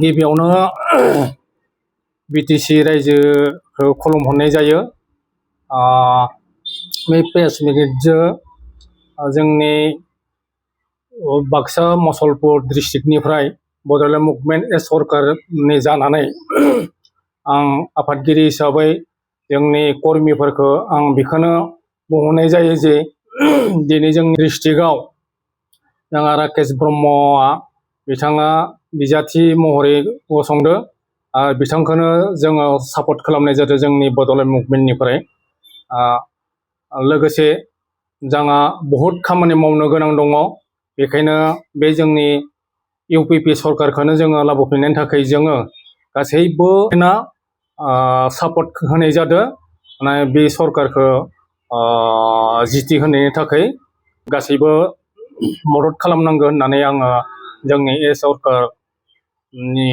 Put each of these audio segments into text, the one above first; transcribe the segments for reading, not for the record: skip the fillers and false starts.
गिबियावनो बिटिसि रायजोखौ खुलुमहरनाय जायो। बे प्रेस मिटजों जोंनि बाक्सा मसलपुर डिस्ट्रिक्टनिफ्राय बड'लेण्ड मुभमेन्ट एज सरकारनि जानानै आं आफादगिरि हिसाबै जोंनि कर्मिफोरखौ आं बेखौनो बुंहरनाय जायो जे दिनै जोंनि डिस्ट्रिक्टआव जोंहा राकेश ब्रह्मआ बिथाङा बिजाथि महरै गसंदों। बिथांखौनो जोङो सापर्ट खालामनाय जादों जोंनि बड'लेण्ड मुभमेन्टनिफ्राय। लोगोसे जोंहा बहुद खामानि मावनो गोनां दङ। बेखायनो बे जोंनि इउपिपि सरकारखौनो जोङो लाबोफिननायनि थाखाय जोङो गासैबो सापर्ट होनाय जादों। बे सरकारखौ जिथि होनायनि थाखाय गासैबो मदद खालामनांगौ होननानै आङो जोंनि सरकारनि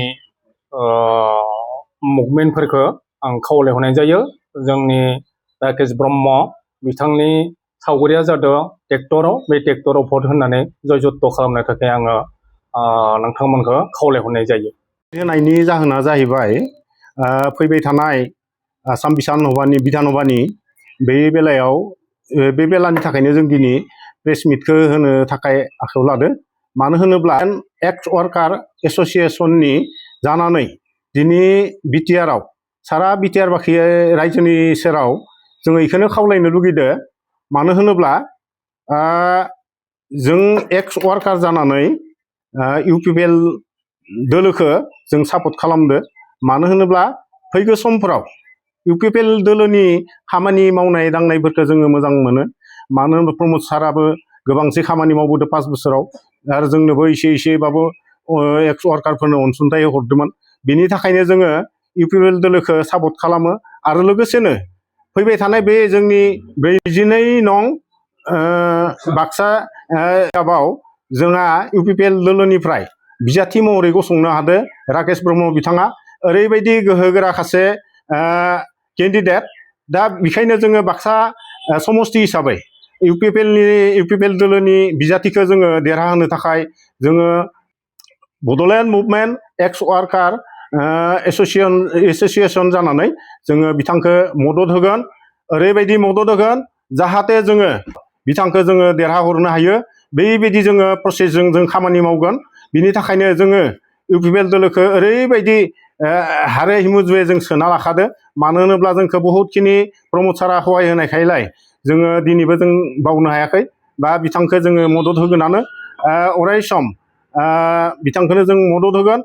मुभमेन्टफोरखौ आं खावलायहरनाय जायो। जोंनि राकेश ब्रह्म बिथांनि सावगारिया जादों ट्रेक्टराव, बे ट्रेक्टराव भट होननानै जयजत्त खालामनो थाखाय आङो नोंथांमोनखौ खावलायहरनाय जायो। होनायनि जाहोना जाहैबाय फैबाय थानाय आसाम बिधानसभानि बे बेलायाव बे बेलानि थाखायनो जों दिनै प्रेस मिटखौ होनो थाखाय आखायाव लादों। मानो होनोब्ला एक्स वार्कार एस'सिएशननि जानानै दिनै बिटिआरआव सारा बिटिआर बाखि रायजोनि सेराव जोङो बेखौनो खावलायनो लुगैदों। मानो होनोब्ला जों एक्स वार्कार जानानै इउपिपिएल दोलोखौ जों सापर्ट खालामदो। मानो होनोब्ला फैगौ समफोराव इउपिपिएल दोलोनि खामानि मावनाय दांनायफोरखौ जोङो मोजां मोनो। मानो होनोब्ला प्रमद साराबो गोबांसे खामानि मावबोदों 5 बोसोराव आरो जोंनोबो एसेबाबो एक्स वार्कारफोरनो अनसुंथाइ हरदोंमोन। बिनि थाखायनो जोङो इउपिपिएल दोलोखौ सापर्ट खालामो। आरो लोगोसेनो फैबाय थानाय बे जोंनि 42 नं बाक्सा आव जोंहा इउपिपिएल दोलोनिफ्राय बिजाथि महरै गसंनो हादों राकेश ब्रह्म बिथाङा। ओरैबायदि गोहोगोरा सासे केन्डिडेट। दा बेखायनो जोङो बाक्सा समस्ति हिसाबै इउपिपिएल दोलोनि बिजाथिखौ जोङो देरहाहोनो थाखाय जोङो बड'लेण्ड मुभमेन्ट एक्स वार्कार एस'सिएशन जानानै जोङो बिथांखौ मदद होगोन। ओरैबायदि मदद होगोन जाहाथे जोङो बिथांखौ जोङो देरहाहरनो हायो। बेबायदि जोङो प्रसेसजों जों खामानि मावगोन। बिनि थाखायनो जोङो इउपिपिएल दोलोखौ ओरैबायदि हारे हिमुजुवे जों सोना लाखादो। मानो होनोब्ला जोंखौ बहुतखिनि प्रमद सारा सहाय होनायखायलाय जोङो दिनैबो जों बावनो हायाखै बा बिथांखौ जोङो मदद होगोनानो। अराय सम बिथांखौनो जों मदद होगोन।